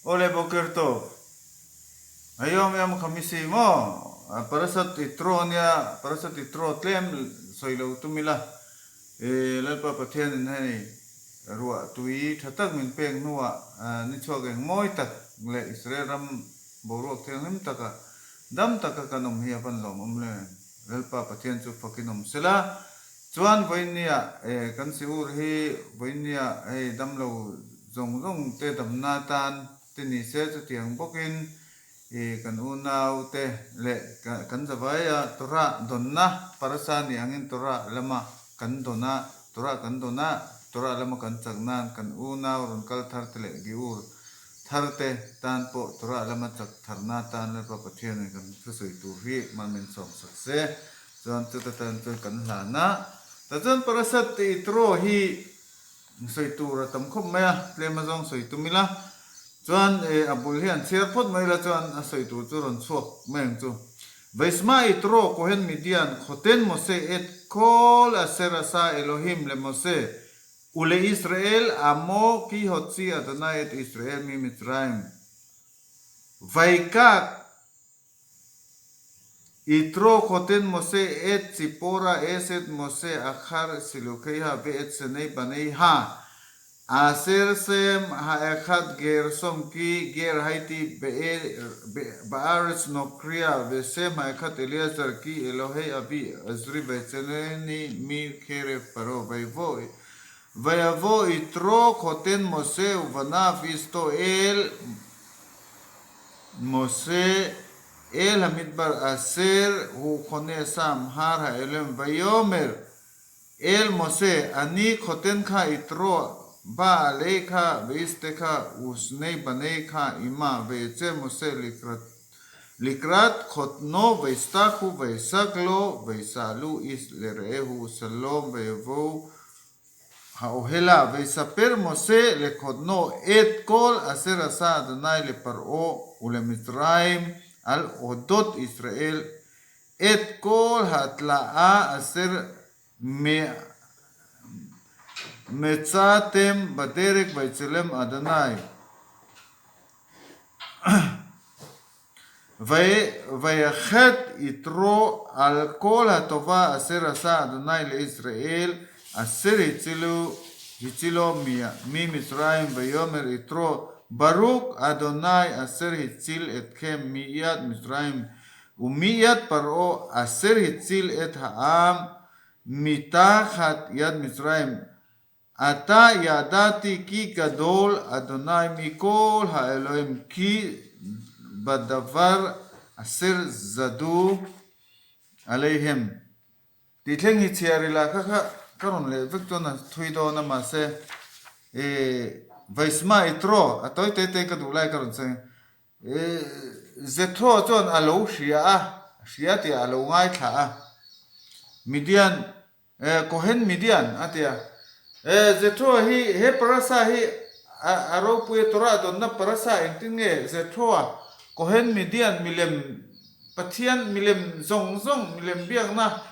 Awle Boker Tov, Hayom Yom Hamisi maw? Parasat Yitro ania, Parasat Yitro tlem sawi lo tum ila, Lalpa Pathianin hei ruah tui tha tak min pek hnuah ni chhuak eng mawi tak leh Israel ram boruak thianghlim taka dam taka kan awm hi a van lawmawm le. Lalpa Pathian chu fakin awm sela, chuan vawiinnia kan siur hi vawiinnia hei damlo zawng zawng te damna atan te ni se chutiang bawkin kan unau te leh kan zavaia Torah dawnna parasa ni angin Torah lama kan dawn a, Torah kan dawn a, Torah lama kan chak nan kan unau rawn kal thar te leh Giur thar te tan pawh Torah lama chak tharna atan Lalpa Pathianin kan thusawi tur hi hman min sawm sak se. Chuan chuta tan chuan kan hlan a. Tah chuan Parasat Yitro hi sawi tur a tam khawp mai a, tlem azawng sawi tum ila. Chuan a bul hi an chhiar phawt mai ila chuan a sawi tur chu rawn chhuak mai ang chu. Vaisma Yitro Kohen Midian Khoten Mose et Kol Aser Asa Elohim le Mose Ule Israel amo ki hotzi Adonai et Israel mi Mitzrayim Vaikak Yitro khoten Mose et Tzipora eset Mose akhar Silukheiha ve et Senei Baneiha Aser Sem ha'ekhad Gersom ki Ger Haiti Ba'aretz Nokria ve Sem ha'ekhad Eleazar ki Elohei Avi Ezri Vaytzeleni mi Kheref Paro Vayvo Vayavo Yitro khoten Mose uvanav Isto el Mose el hamidbar Aser hu khone Sam har ha'elem Vayomer El Mose, ani khawten kha i trawh, ba a lei kha, veiste kha, usnei banei kha ima ve che Mose likrat likrat khawtno veista khu veisak lo veisa lu is le rehu salom vevo ha ohela veisa per Mose le khawtno et kol aser asa Adonai le Par'o ule Mitzrayim al odot Israel Et kol hatla'a aser metzatem baderek vaytzelem Adonai vayachet Yitro al kol hatova aser asa Adonai leIsrael aser hitzilu hitzilo mi Mitzrayim vayomer Yitro Baruk Adonai aser hitzil etchem miyad Mitzrayim Umiyad Par'o aser hitzil et ha'am mitachat yad Mitzrayim Ata yadati ki gadol Adonai mikol ha'elohim ki badavar aser zadu aleihem. Tih thleng hi chhiar ila kha kha ka rawn leh vek chuan a thui dawn a mahse ih Vaisma Yitro a tawi te te ka duh lai ka rawn sawi Jethro chuan a lo hria a, hria tih a lo ngaithla a. Midian, Kohen Midian a ti a. Jethro hi he parasa hi a ropui a, Torah dawnna parasa engtin nge Jethro-a Kohen Midian milem Pathian milem zawng zawng milem biakna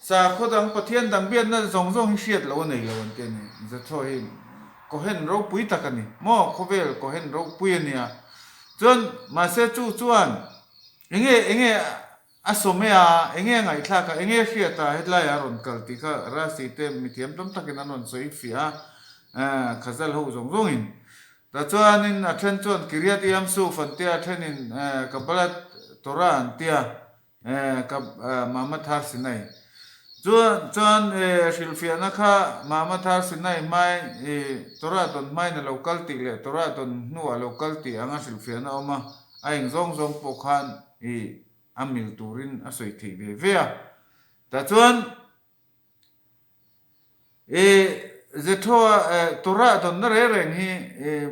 sakhaw dang Pathian dang biakna zawng zawng hi hriat loh a nei lo an ti a ni. Jethro hi Kohen ropui tak a ni. Maw khawvel Kohen ropui a nia. Chuan mahse chu chuan enge enge a sawm e a, enge a ngaihthlak a, enge a hriat a hetlaiah a rawn kal tih kha Rasi te mithiam tam takin an rawn sawi fiah a, Khazal ho zawng zawngin. Tah chuanin a then chuan Kiriat Yamsuf an tia, a thenin Kabbalat Torah an tia. Ka Mama Thar Sinai chuan chuan hrilhfiahna kha Mama Thar Sinai hmain i Torah dawn hmain a lo kal tih leh Torah dawn hnuah a lo kal tih anga hrilhfiahna a awm a, a eng zawng zawng pawh khan i a mil turin a sawi theih ve ve a. Tah chuan I Jethroa Torah dawnna reng reng hi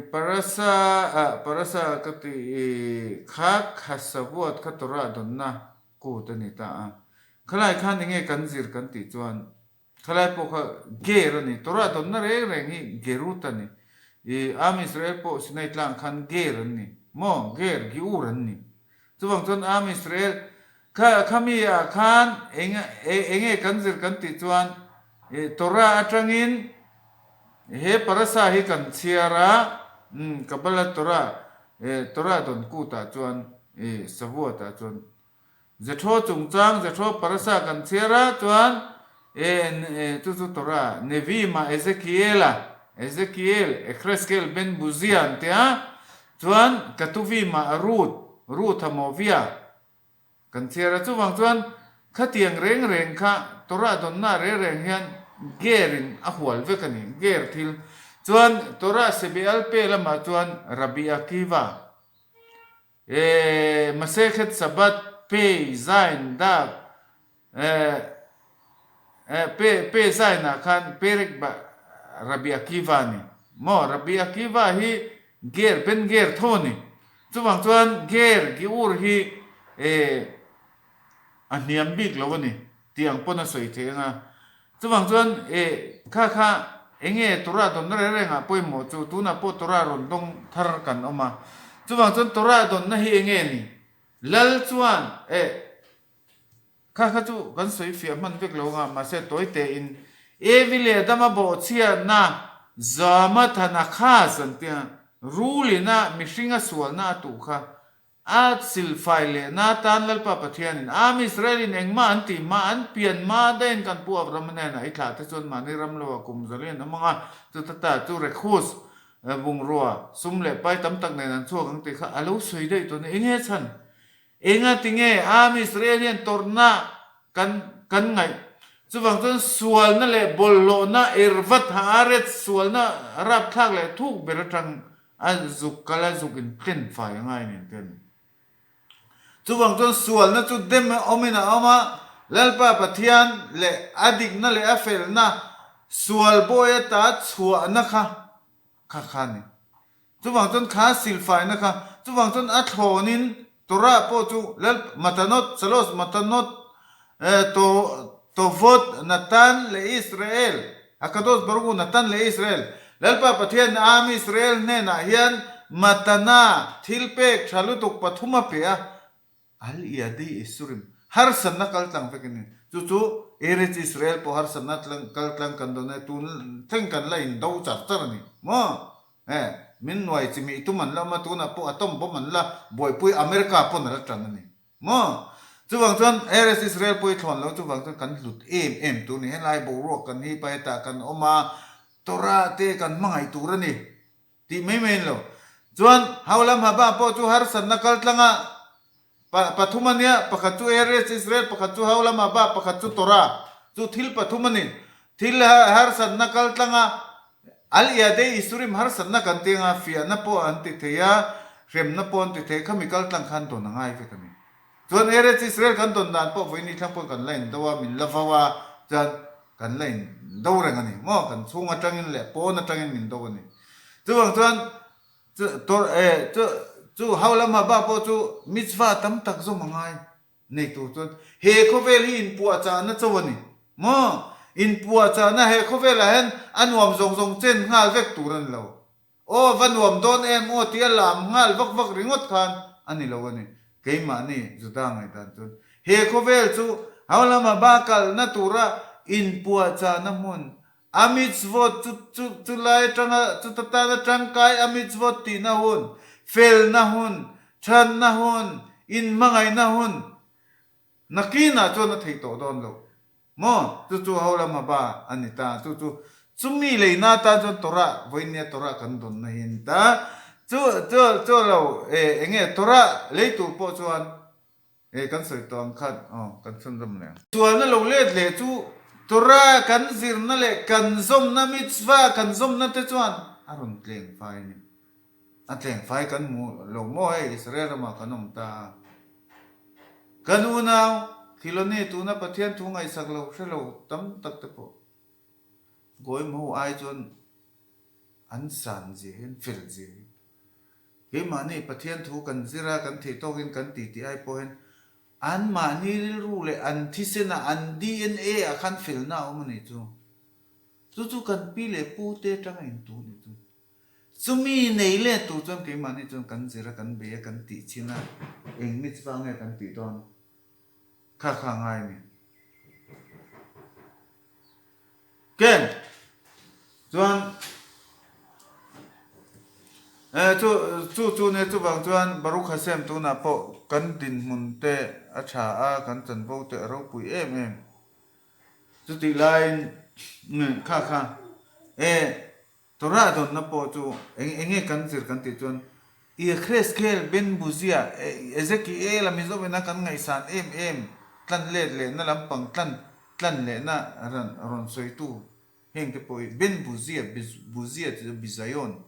Parasa Parasa ka ti i kha Khasavuat kha Torah dawnna kut a ni ta a. Khalai khan enge kan zir kan tih chuan khalai pawh kha ger a ni. Torah dawnna reng reng hi gerut a ni. I Am Israel pawh Sinai tlang khan ger an ni. Maw? Ger, Giur an ni. Chuvang chuan Am Israel kha khami ah khan eng enge kan zir kan tih chuan Torah atangin he parasa hi kan chhiar a, Kabbalah Torah. Torah dawn kutah chuan Shavuot-ah chuan Jethro chungchang Jethro parasa kan chhiar a, chuan chu chu Torah Nevi'im-ah Ezekiel-a, Ezekiel, Ekhreskel ben Buzia an ti a, chuan Ketuvim-ah Ruth, Ruth a Moavia kan chhiar a, chuvang chuan khatiang reng reng kha Torah dawnna reng reng hian ger-in a hual vek a ni, ger thil. Chuan Torah Sebeal pe lamah chuan Rabbi Akiva, E Masechet Sabbath Pei Zain dak e pe pe Zain ah khan Perek ba Rabbi Akiva a ni maw? Rabbi Akiva hi Ger Ben Ger tho a ni. Chuvang chuan Ger Giur hi e a hniam bik lo a ni tih ang pawn a sawi thei anga. Chuvang chuan e kha kha enge Torah dawnna reng rengah pawimawh chu tunah pawh Torah rawn dawng thar kan awm a. Chuvang chuan Torah dawnna hi enge ni? Lal chuan e kha kha chu kan sawi fiah hman vek lo anga mahse tawi tein Evi leh Adama bawhchhiatna Zama thana khas an tia rulina mihringa sualna a tuh kha A silfai lehna atan Lalpa Pathianin Am Israelin engmah an tih hma, an pian hma daihin kan pu Abrahama hnenah i thlah te chuan mahni ram loah kum zalian awm ang a, chuta ta chu Rekhus bungrua, sum leh pai tam tak nen an chhuak ang tih kha a lo sawi daih tawh a ni. Enge chhan? Enga tinge Am Israel hian tawrhna kan kan ngaih? Chuvang chuan sualna leh bawlhhlawhna, ervat, haaretz, sualna rapthlak leh thuk ber atang A zuk kal a zuk in tlen fai a ngai nen te a ni. Chuvang chuan sualna chu dem awmin a awm a, Lalpa Pathian leh a dikna leh a felna sual bawi ata chhuahna kha kha kha a ni. Chuvang chuan kha silfaina kha, chuvang chuan a thlawnin Torah pawh chu Lal Matanot, Salos Matanot, To Tovot Natan leh Israel, Hakadosh Baruch Hu Natan leh Israel, Lalpa Pathian Am Israel hnenah hian Matana thilpek tha lutuk pathum a pe a, Al Yadi Isurim, harsatna kaltlang vek a ni. Chu chu Eretz Israel pawh harsatna kaltlang kan dawn e, tun thleng kan la indo char char a ni maw? E, min nuai chi mih tum an la awm a, tunah pawh atom bomb an la buaipui America pawn a la tan a ni. Maw? Chuvang chuan Eretz Israel pawh i thlawn lo, chuvang chuan kan hlut em em tur a ni. Helai boruak kan hi pa hetah kan awm a, Torah te kan hmangaih tur a ni tih mai mai a ni lo. Chuan Haulam Haba pawh chu harsatna kal tlanga pathum a nia, pakhat chu Eretz Israel, pakhat chu Haulam Haba, pakhat chu Torah. Chu thil pathum a ni. Thil harsatna kal tlanga Al Yadei Isurim harsatna kan ti anga fiahna pawh an ti thei a, hremna pawh an ti thei, khami kal tlang khan dawn a ngai vek a ni. Chuan Eretz Israel kan dawn dan pawh vawiin thlang pawh kan la in do a, min la vau a, chuan kan la in do reng a ni maw, kan chhung atangin leh pawn atangin min do a ni. Chuvang chuan chu tor eh chu chu Haulam Haba pawh chu mitzvah tam tak zawm a ngai. Nei tur chuan he khawvel hi inpuahchahna cho a ni maw? Inpuahchahna he khawvelah hian a nuam zawng zawng chen nghal vek tur a ni lo. Aw va nuam dawn em aw tia lam nghal vak vak ringawt khan a ni lo a ni. Keimahni Juda ngaihdan chuan he khawvel chu Haulama ba kalna tura inpuahchahna hmun A mitzvot chu chu chulai atanga chuta tana tangkai a mitzvot tihna hun, felna hun, thatna hun, inhmangaihna hun nakinah chuan a theih tawh dawn lo maw? Chu chu ho lama ba a ni ta. Chu chu chumi leina atan chuan Torah vawinia Torah kan dawnna hi a ni ta. Chu chu chu lo e enge Torah lei tur pawh chuan He kan sawi tawh ang khan aw kan chhunzawm leh ang. Sualna lo let leh chu Torah kan zirna leh kan zawmna mitzvah kan zawmna te chuan a rawn tleng fai a ni. A tleng fai kan hmu lo maw hei Israel ramah kan awm ta a. Kan unau Khiloni tuna Pathian thu ngaihsak lo hre lo tam tak te pawh Goim ho ai chuan an san zia hi an fel zia hi Keimahni Pathian thu kan zir a, kan theih tawkin kan ti tih ai pawh hian anmahni rilru leh an thisenah, an dna ah khan felna a awm a nih chu. Chu chu kan pi leh pu te atanga intu a nih chu. Chumi nei let tur chuan keimahni chuan kan zir a, kan bei a, kan tih chin a, eng mitzvah nge kan tih dawn kha kha a ngai a ni. Ken chuan. Chu chu chu nia chuvang chuan Baruch Hashem tunah pawh kan dinhmun te a tha a, kan chanvo te a ropui em em. Chutih laiin kha kha e Torah dawnna pawh chu eng eng nge kan zir kan tih chuan Yechezkel ben Buzia, Ezekiel-a Mizo-ina kan ngaihsan em em tlan let lehna lampang tlan tlan lehna ran rawn sawitu heng te pawh hi Ben Buzia, Buzia tih chu Bizayon,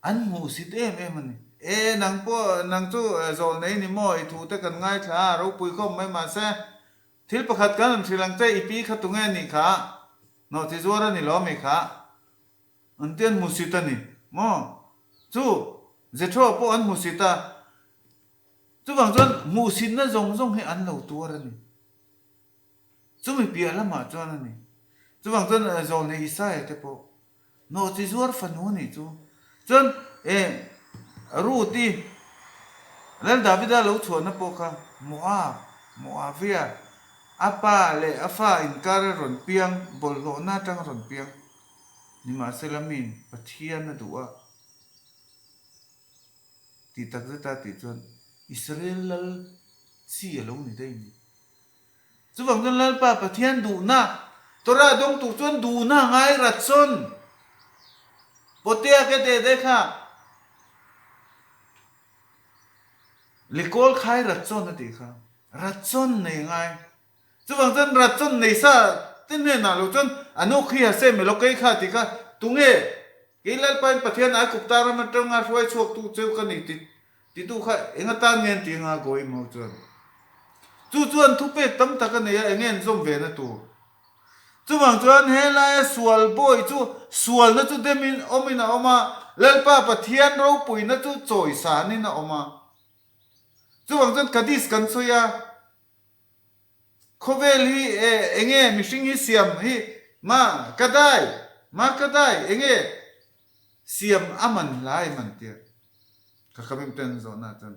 an hmuhsit em em a ni. E nang pawh nang chu zawlnei ni maw i thu te kan ngaithla a, ropui khawp mai mahse thil pakhat kan rawn hrilh ang che i pi kha tunge a nih kha? Nawhchi zuar a ni lo mi kha? An ti an hmuhsit a ni maw? Chu Jethro pawh an hmuhsit a, chuvang chuan hmuhsitna zawng zawng hi an lo tuar a ni. Chumi piah lamah chuan a ni. Chuvang chuan Zawlnei Isaia te pawh nawhchi zuar fanu a nih chu. Chuan eh Ruth-i Lal Davida lo chhuahna pawh kha Moab, Moavia, a pa leh a fa inkar a rawn piang, bawlhhlawhna atang a rawn piang. Nimahsela miin Pathian a duh a tih tak zeta tih chuan Israel lal chi a lo ni daih ni. Chuvang chuan Lalpa Pathian duhna, Torah dawng tur chuan duhna a ngai ratsawn. Potea ke de de kha likawl khai ratsawn a tih kha, ratsawn nei a ngai. Chuvang chuan ratsawn nei sa te hnenah lo chuan Anokhi Hashem Elokei kha tih kha tunge kei Lalpain Pathian Aigupta ram atanga hruai chhuaktu cheu ka ni tih Titu kha eng atan nge an ti anga Goim ho chuan chu chuan thupek tam tak a nei a, enge an zawm ve na tur. Chuvang chuan helaia sual bawi chu sualna chu demin awmin a awm a, Lalpa Pathian ropuina chu chawisanin a awm a. Chuvang chuan Kadis kan sawi a, Khawvel hi e enge mihring hi siam hi ma ka dai, ma ka dai enge siam a man hlai man tia ka khamim ten zawhna chuan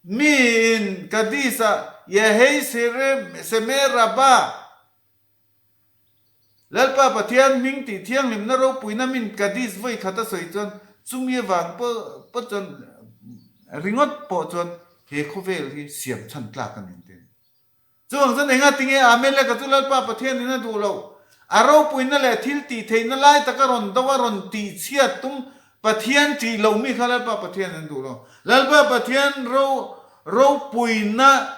miin Kadis ah Yehei Seme Rabba Lalpa Pathian hming tih thianghlimna ropuina min Kadis vawi khat a sawi chuan chumi avang pawh chuan ringawt pawh chuan he khawvel hi siam chhan tlak a ni an ti. Chuvang chuan enga tinge Amalek-a chu Lalpa Pathianin a duh loh? A ropuina leh thil tih theihna lai taka rawn do a rawn tih chhiat tum Pathian tih loh mi kha Lalpa Pathianin a duh lo. Lalpa Pathian ro ropuina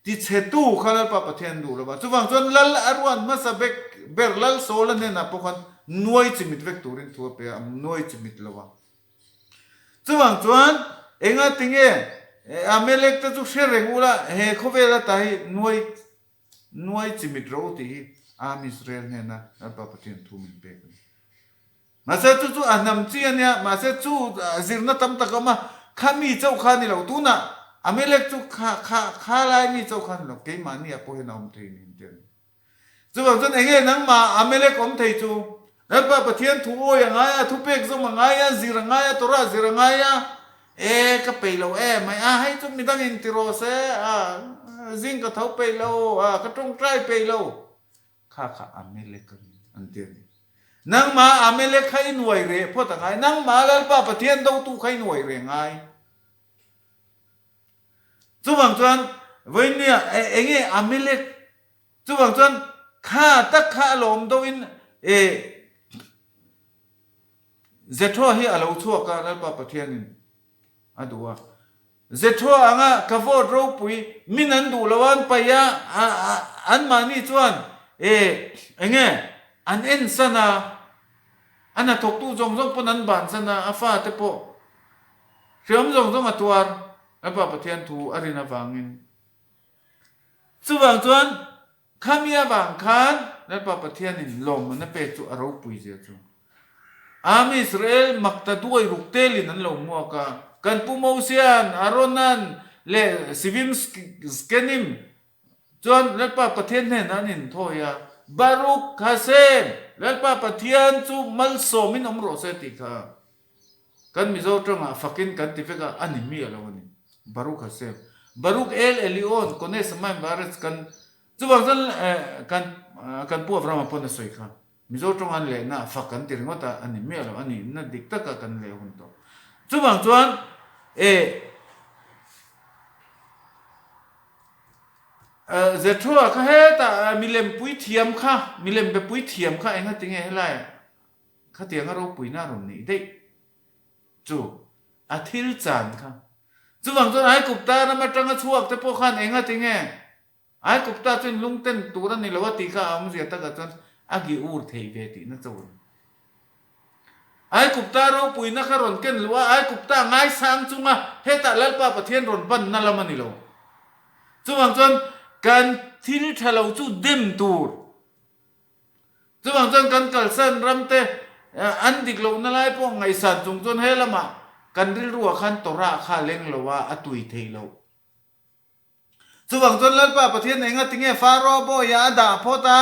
Tichhetu kha Lalpa Pathian duh lova, chuvang chuan Lal a ruan hmasa vek ber Lal Saula hnenah pawh khan nuai chimit vek turin thu a pe a, nuai chimit lo a. Chuvang chuan enga tinge Amalek te chu hre reng ula he khawvel ata hi nuai nuai chimit rawh u tih hi Am Israel hnena Lalpa Pathian thu min pek a ni. Mahse chu chu a hnam chi a nia, mahse chu zirna tam tak a awm a, kha mi chauh kha a ni lo, tunah Amalek chu kha kha kha lai mi chauh kha a ni lo, keimahni ah pawh hian a awm thei niin te a ni. Chuvang chuan eng nge nangmah Amalek awm thei chu? Lalpa Pathian thu awi a ngai a, thupek zawm a ngai a, zir a ngai a, Torah zir a ngai a, e ka peih lo em mai a, hei chu midang in ti rawh se, a zing ka tho peih lo, a ka tawngtai peih lo, Kha kha Amalek a ni, an ti a ni. Nangmah Amalek kha i nuai reh phawt a ngai, nangmah Lalpa Pathian dotu kha i nuai reh ngai. Chuvang chuan vawinia eng nge Amalek, chuvang chuan kha tak kha a lawm deuhin e Jethro hi a lo chhuak a, Lalpa Pathianin a duh a. Jethro anga ka vote ropui min an duh lo a an paih a, anmahni chuan e enge an ensan a, a hnathawktu zawng zawng pawn an bansan a, a fate pawh hreawm zawng zawng a tuar, Lalpa Pathian thu a rin avangin. Chuvang chuan Khami avang khan Lalpa Pathianin lawmman a pek chu a ropui zia chu. Am Israel makta duai ruk telin an lo hmuak a, kan Pu Mosian, Aaronan leh Sivim Skenim chuan Lalpa Pathian hnenah an inthawi a, Baruk Hashem, Lalpa Pathian chu malsawmin awm rawh se tih kha Kan Mizo tawngah fakin kan ti vek a, a ni miah lo a ni. Baruch Hashem. Baruch El Elyon Kone Samaim Vaaretz kan chuvang chuan kan kan Pu Abrahama pawn a sawi kha. Mizo tawng an lehna fak kan ti ringawt a, a ni miah lo a ni. Na dik taka kan leh hun tawh. Chuvang chuan e Zethua kha hetah milem puithiam kha, milem be puithiam kha enga tinge helaiah khatianga ropuina a rawn neih daih chu a thil chan kha. Chuvang chuan Aigupta ram atanga chhuak te pawh khan enga tinge Aigupta chuan lungten tur a ni lo a tih kha a awmzia takah chuan a gi ur theih ve tihna chauh a ni. Aigupta ropuina kha rawn ken luh a, Aigupta ngaisang chunga hetah Lalpa Pathian rawn banna lam a ni lo. Chuvang chuan kan thil tha lo chu dem tur. Chuvang chuan kan kalsan ram te an dik lohna lai pawh ngaihsan chung chuan he lamah kan rilruah khan Torah kha a leng lo a, a tui theih loh. Chuvang chuan Lalpa Pathian enga tinge Faro bawiah a dah phawt a,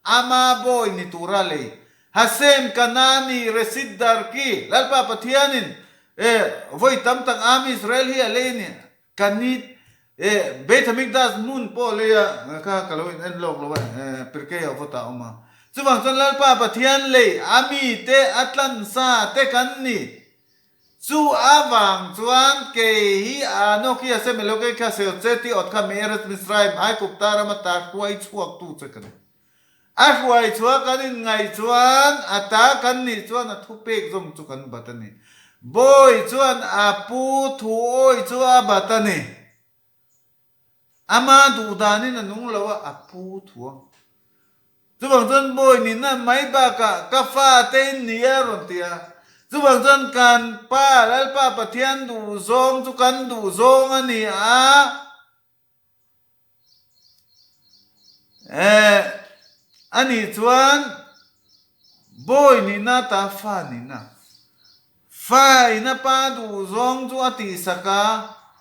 ama bawi ni tura lei. Hasem, Kanani, Resid Darki, Lalpa Pathianin e vawi tam tak Am Israel hi a lei a ni. Kanit e Beit Hamikdash hmun pawh a lei a, kha ka lo in en lawk lo a, e Pirkei ah vawt ah a awm a. Chuvang chuan Lalpa Pathian lei a mite a tlansa te kan ni. Chu avang chuan kei hi Anoki a sem Elokei kha seo che ti awt kha Me'eretz Mizraim, Aigupta rama ta hruai chhuak tu che ka ni. A hruai chhuah kan inngaih chuan a ta kan nih chuan a thupek zawng chu kan bat a ni. Bawi chuan a pu thu awi chu a bat a ni. Ama duh danin a nung lo a, a pu thuang. Chuvang chuan bawi nihna mai bakah ka fate in ni a rawn ti a. Chuvang chuan kan Pa, Lalpa Pathian duh zawng chu kan duh zawng a ni a. Eh, a nih chuan bawi nihna ta fa nihna. Fa in a pa duh zawng chu a tihsak a,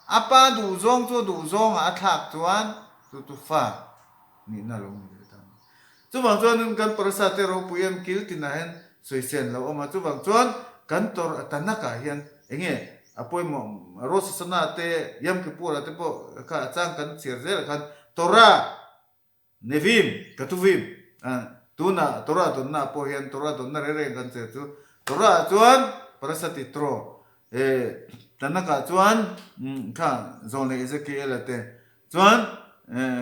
a pa duh zawng chu a duh zawngah a thlak chuan chu chu fa nihna lo ni ve ta a ni. Chuvang chuanin kan parasa te ropui an kil tinah hian sawichen lo awm a, chuvang chuan kan tawrh a tanakah hian enge a pawimawh Rosh Hashanah te Yom Kippur ah te pawh kha a chang kan chhiar zelah khan Torah Nevim, Ketuvim, tunah Torah dawnna pawh hian Torah dawnna reng reng kan che chu Torah ah chuan Parashat Yitro, Tanakh ah chuan kha Zawlnei Ezekiel-a te chuan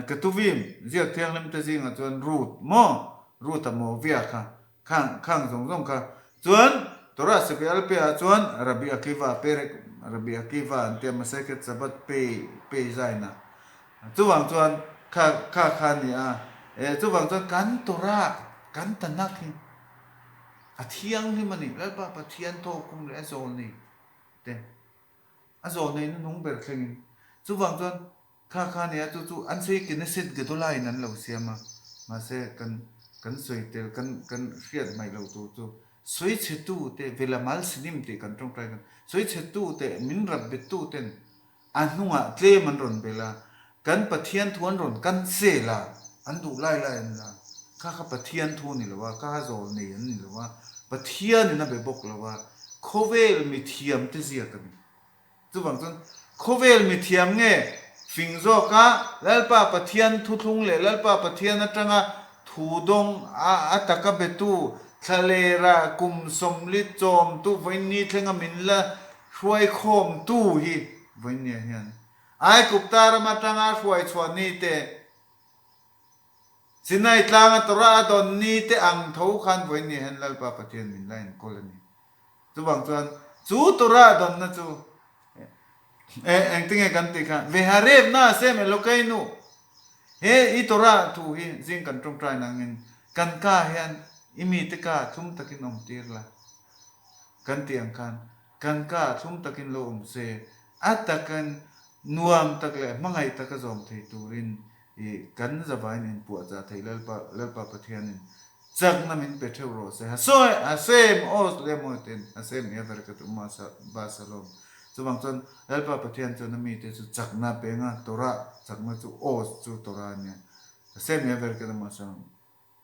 Ketuvim ziak thianghlim te zingah chuan Ruth maw Ruth a Moavia kha khang khang zawng zawng kha chuan Torah Sepe Alpe ah chuan Rabbi Akiva Perek Rabbi Akiva an tia Maseket Sabbath Pei Pei Zaina Chuvang chuan kha kha kha a ni a, eh chuvang chuan kan Torah, kan Tanakh hi a thianghlim a ni. Lalpa Pathian thawkkhum leh a zawlnei te, a zawlnei hnuhnung ber thlengin. Chuvang chuan kha kha a ni a, chu chu an sawi Knesset Gedolah in an lo siam a, mahse kan kan sawi tel kan kan hriat hmaih loh tur chu sawichhetu te Velamal Sinim tih kan tawngtai kan sawichhetu te min rap bettu ten A hnungah tlem an rawn bel a, kan Pathian thu an rawn cancel a, an duh lai lai an la. Kha kha Pathian thu a ni lo a, kha kha zawl nei an ni lo a, Pathianin a be bawk lo a, khawvel mithiam te ziak a ni. Chuvang chuan khawvel mithiam nge fing zawk a, Lalpa Pathian thuthlung leh Lalpa Pathian atanga thu dawng a a taka betu thlalera kum sawmli chawmtu vawiin thlenga min la Hruai khawmtu hi vawinia hian Aigupta ram atanga hruai chhuah ni te, Sinai tlanga Torah a dawn ni te ang tho khan vawinia hian Lalpa Pathian min la enkawl a ni. Chuvang chuan chu Torah dawnna chu engtinge kan tih khan Veharevna Hashem Elokeinu he i Torah thu hi zing kan tawngtai nangin kan ka hian i mite ka thlum takin awm tir la. Kan tih ang khan kan ka thlum takin lo awm se, a takin nuam tak leh hmangaih taka zawm thei turin i kan zavain inpuahchah theih Lalpa Lalpa Pathianin chakna min pe theuh rawh se. Hasawi Hasem Oz leh mawi ten Hasem i a ber ka tum a ba Salom. Chuvang chuan Lalpa Pathian chuan a mite chu chakna a peng a, Torah chakna chu Oz chu Torah a nia. Hasem i a ber ka tum a Salom.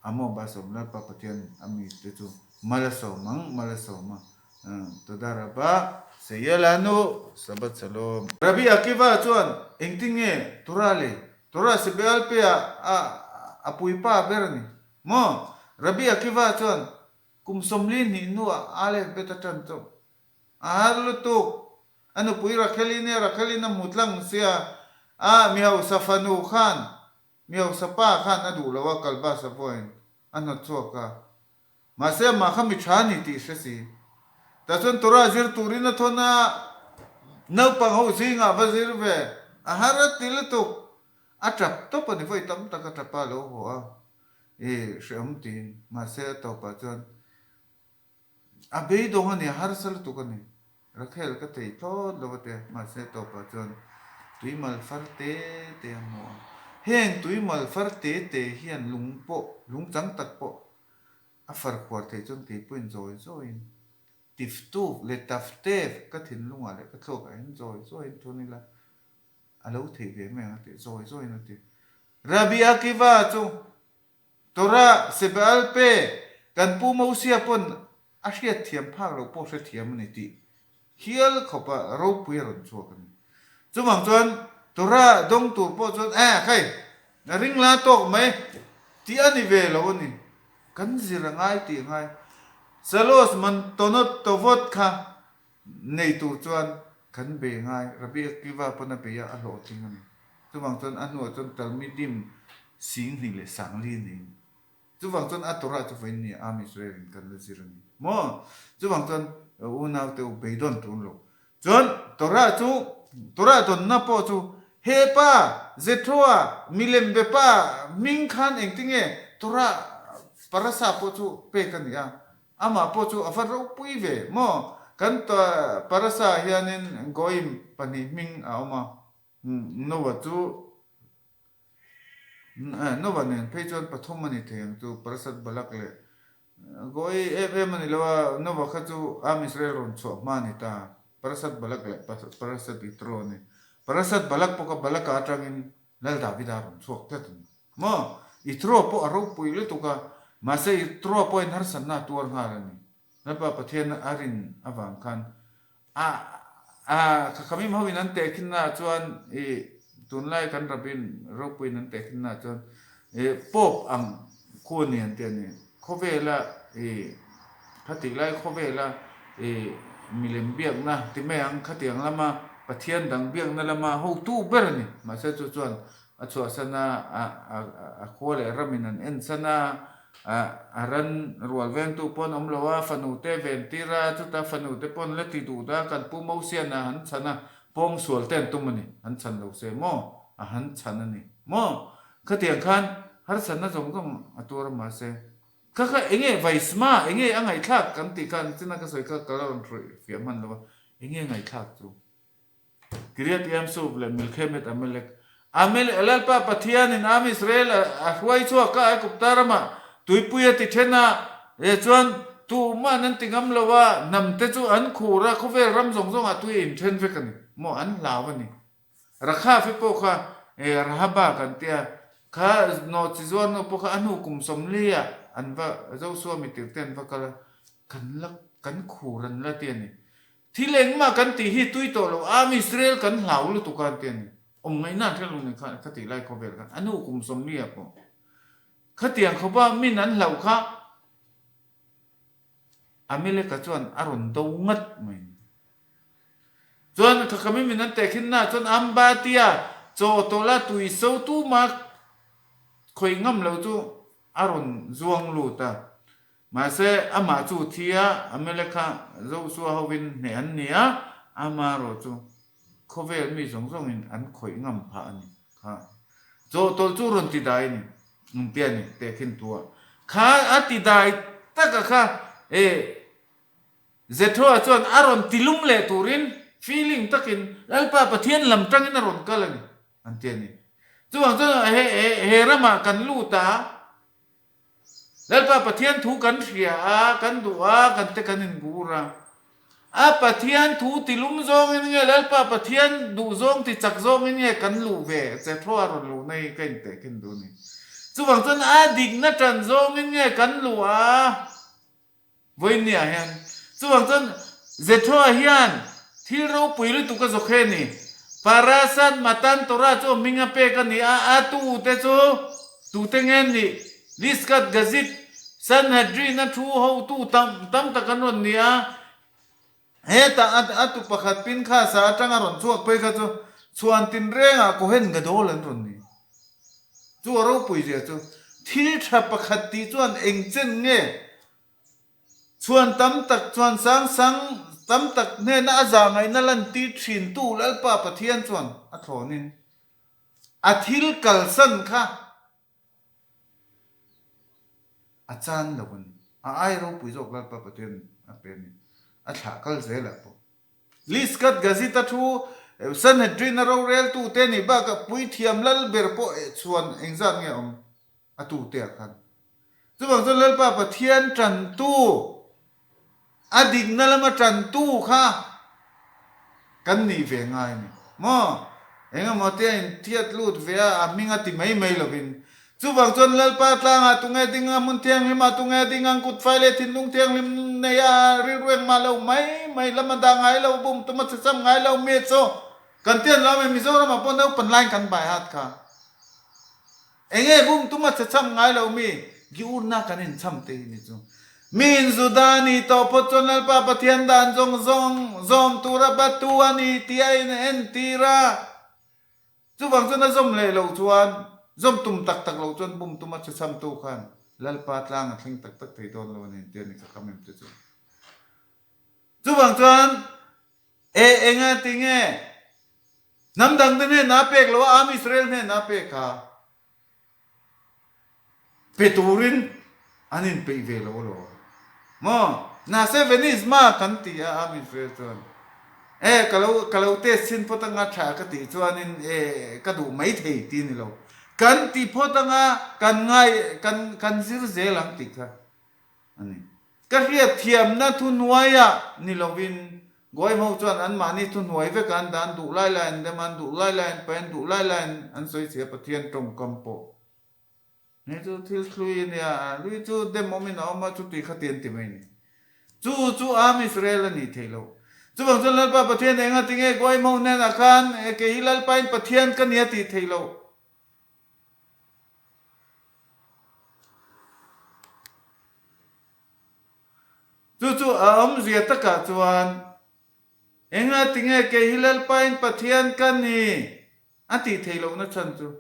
A maw ba sawm Lalpa Pathian a mi te chu mal a sawm ang, mal a sawm a. Toda rabba Seyel anu Shabbat Shalom. Rabbi Akiva chuan engtin nge Torah lei? Torah Sebeal pe ah a a puipa ber a ni maw? Rabbi Akiva chuan kum 42 hnuah Aleph bet a tan chauh. A har lutuk. A nupui Rakheli nia Rakheli'n a hmu tlang sia, a mi hausa fanu khan, mi hausa pa khan a duh lo a, kalba savawiin a hnawt chhuak a. Mahse amah kha mi tha a ni tih hre si. Tah chuan Torah zir turin a thawn a, naupang ho zingah va zir ve. A har a ti lutuk. A tap tawp a ni, vawi tam tak a tap a, a lo haw a, i hrehawm tiin. Mahse a tawpah chuan A beidawng a ni, a harsa lutuk a ni. Rakhel ka thei thlawt lo a tia, mahse tawpah chuan tuimal far te te a hmu a. Heng tuimal far te te hian lung pawh, lung chang tak pawh a far khuar theih chuan kei pawhin zawi zawiin tiftuk leh taftev ka thinlungah leh ka thluakah hian zawi zawiin thun ila a lo theih ve mai ang a ti, zawi zawiin a ti. Rabbi Akiva chu Torah, Sebeal pe, kan Pu Mosia pawn a hriatthiam phak loh pawh hrethiam a ni tih hial khawpa ropui a rawn chhuak a ni. Chuvang chuan Torah dawng tur pawh chuan eh khai, a ring la tawk mai tih a ni ve lo a ni. Kan zir a ngai tih a ngai. Salos Mantonot Tovot kha nei tur chuan kan bei ngai, Rabbi Akiva pawn a bei a, a hlawhtling a ni. Chuvang chuan a hnuah chuan Talmidim 2000 leh 4000 neiin. Chuvang chuan a Torah chu vawiin ni Am Israel in kan la zir a ni maw? Chuvang chuan unau te u beidawn tun lo. Chuan Torah chu Torah dawnna pawh chu he pa Jethroa milem be pa hming khan engtinge Torah parasa pawh chu pek a ni a, Amah pawh chu a va ropui ve maw? Kan Parasa hianin Goim pahnih hming a awm a, Noah chu Noah nen phei chuan pathum a ni thei ang chu, Parasat Balak leh Goi em em a ni lo a, Noah kha chu Am Israel rawn chhuah hma a ni ta, Parasat Balak leh Parasat Yitro a ni. Parasat Balak pawh kha Balaka atangin Lal Davida rawn chhuak tlat a ni. Maw? Ithroa pawh a ropui lutuk a, mahse Ithroa pawhin harsatna a tuar nghal a ni. Lalpa Pathian a rin avang khan a a Khakhamim hoin an tehkhinnaah chuan i tunlai kan Rabin ropuiin an tehkhinnaah chuan i Pope ang khu a ni an ti a ni. Khawvela i khatih lai khawvela i milem biakna ti mai ang khatiang lama Pathian dang biakna lama hotu ber a ni. Mahse chu chuan A chhuahsan a, a khua leh ramin an ensan a, a ran rual vengtu pawh an awm lo a, fanu te ven tir a, chuta fanu te pawh an la ti duh da, kan Pu Mosian a han chhan a, pawng sual te an tum a ni, han chhan lo se maw, a han chhan a ni maw, khatiang khan harsatna zawng zawng a tuar a mahse, kha kha enge Vaisma, enge a ngaihthlak kan tih khan china ka sawi kha ka la rawn hruai fiah hman lo a, enge ngaihthlak chu. Kiriat Yamsuf leh Milkhemet Amalek. Amalek, Lalpa Pathianin Am Israel a hruai chhuak a, Aigupta ramah tuipui a ti then a, eh chuan tumah an ti ngam lo a, hnam te chu an khur a, khawvel ram zawng zawngah tui a inthen vek a ni. Maw an hlau a ni. Rakhafi pawh kha eh Rahaba kan tia, kha nawhchi zuar nu pawh kha a hnu kum 40 ah an va Joshua mitir te an va kal a, kan la kan khur an la ti a ni. Thil engmah kan tih hi tui tawh lo, Am Israel kan hlau lutuk a an ti a ni. Awm ngaihna an hre lo ni kha ka tih lai khawvel khan a nu kum 40 ah pawh khatiang khawpa min an hlauh kha Amaleka chuan a rawn do ngat mai a ni. Chuan Khakami min an tehkhin naah chuan Ambatia chaw tawlh a tui so tuma khawih ngam lo chu a rawn zuang lut a. Mahse, amah chu thi a, Amalek kha Joshua hovin hneh an ni a, amaherawh chu khawvel mi zawng zawngin an khawih ngam phah a ni kha. Chawhtawlh chu rawn ti dai a ni, an ti a ni, tehkhin thu ah. Kha a ti dai taka kha e Jethroa chuan a rawn ti lum leh turin feeling takin Lalpa Pathian lam tangin a rawn kal a ni, an ti a ni. Chuvang chuan he he ramah kan lut a, Lalpa Pathian thu kan hria a, kan duh a, kan te kan inbur a. A Pathian thu ti lum zawngin nge Lalpa Pathian duh zawng ti chak zawngin nge kan luh ve che thaw a rawn luh na hi ka intehkhin duh a ni. Chuvang chuan a dikna tan zawngin nge kan luh a? Vawinia hian chuvang chuan Jethroa hian thil ropui lutuk a zawk he ni. Parasat Matan Torah chu a hming a pek a ni a, a tute chu tute nge an nih? Liskat Gazit, Sanhedrin a thu hotu tam tam tak an rawn ni a. Hetah a a tu pakhat Pinkhasa atanga rawn chhuak phei kha chu chhuan tinrengah Kohen Gadol an rawn ni. Chu a ropui zia chu thil tha pakhat tih chuan eng chen nge chhuan tam tak chuan sang sang tam tak hnena a zah ngaihna lan tir thin tu Lalpa Pathian chuan a thlawnin a thil kalsan kha A chan lo a ni. A ai ropui zawk Lalpa Pathian a pe a ni. A thlah kal zelah pawh. Liskat Gazette-a thu Sanhedrin-a roreltute nih bakah puithiam lal ber pawh chhuan engzat nge a awm a tute-ah khan. Chuvang chuan Lalpa Pathian tantu A dikna lama tantu kha kan nih ve ngai a ni maw? Engemaw te a inthiat lut ve a, a hming a ti mai mai lovin. Chuvang chuan Lalpa tlangah tunge ding a, hmun thianghlimah tunge ding ang kutfai leh thinlung thianghlim nei a, rilru engmah lo mai mai lama dah ngai lo, bum tuma chhecham ngai lo mi chu kan tian lo a mi, Mizoramah pawh naupan laiin kan bai hat kha. Enge bum tuma che cham ngai lo mi giurna kan in cham te hi ni chu. Mi in Juda ni tawh phawt chuan Lalpa Pathian dan zawng zawng zawm tura batu a ni tih a in entir a. Chuvang chuan a zawm leh loh chuan, zawm tum tak tak loh chuan bum tuma che cham tu khan Lalpa tlang a thleng tak tak thei dawn lo a ni an ti a ni ka kham em te chu. Chuvang chuan E enga tinge hnam dangte hnenah a pek lo a, Am Israel hnenah a pek a, pe turin an inpeih ve lo alawm. Maw? Nase Venice ma kan ti a Am Israel chuan e ka lo ka lo test chhin phawt anga tha ka tih chuanin e ka duh mai thei ti ni lo. Kan ti phawt anga kan ngai kan kan zir zel ang tih kha a ni. Ka hriatthiamna thuhnuaiah ni lovin Goim-ho chuan anmahni thuhnuai vek an dan duh lai lai an dem a, an duh lai lai an paih, an duh lai lai an sawi chhe a Pathian tawngkam pawh. Hei chu thil hlui a nia, hlui chu dem awmin a awm a, chuti kha ti an ti mai a ni. Chu chu Am Israel a nih theih loh. Chuvang chuan Lalpa Pathian enga tinge Goim-ho hnenah khan kei hi Lalpain Pathian ka nia tih theih loh. Chu chu a awmzia takah chuan, Enga tinge kei hi Lalpain Pathian ka ni? a tih theih lohna chhan chu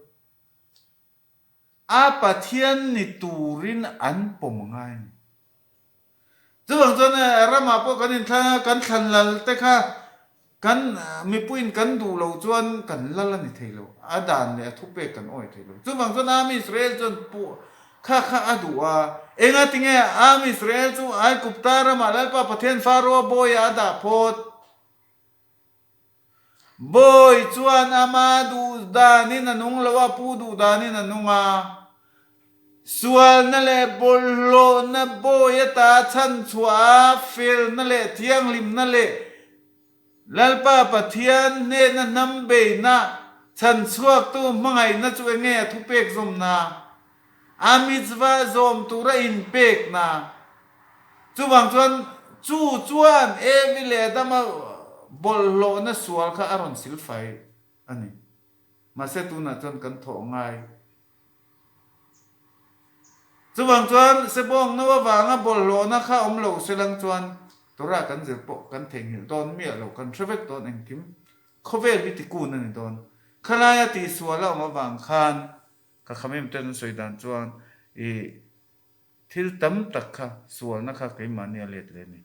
a Pathian ni turin an pawm ngai a ni. Chuvang chuan ramah pawh kan inthlang a, kan thlan lal te kha kan mipuiin kan duh lo chuan kan lal a ni thei lo, a dan leh a thupek kan awi thei lo. Chuvang chuan Am Israel chuan puh kha kha a duh a, enga tinge Am Israel chu Aigupta ramah Lalpa Pathian Pharaoh bawiah a dah phawt? Bawi chuan ama duh danin a nung lo a, pu duh danin a nung a. Sualna leh bawlhhlawhna bawi ata chhanchhuah a, felna leh thianghlimna leh Lalpa Pathian hnehna hnam beihna chhanchhuaktu hmangaihna chu enge a thupek zawmna? A mitzvah zawm tura inpekna. Chuvang chuan chu chuan Evi leh Adama bawlhhlawhna sual kha a rawn silfai a ni. Mahse tunah chuan kan thawh ngai. Chuvang chuan Sebawng no avanga bawlhhlawhna kha awm lo selang chuan Torah kan zir pawh kan theihnghilh dawn miah lo, kan hre vek dawn engkim. Khawvel hi tikun a ni dawn. Khalaia tihsual a awm avang khan Ka khamim ten an sawi dan chuan i thil tam tak kha sualna kha keimahni a let leh a ni.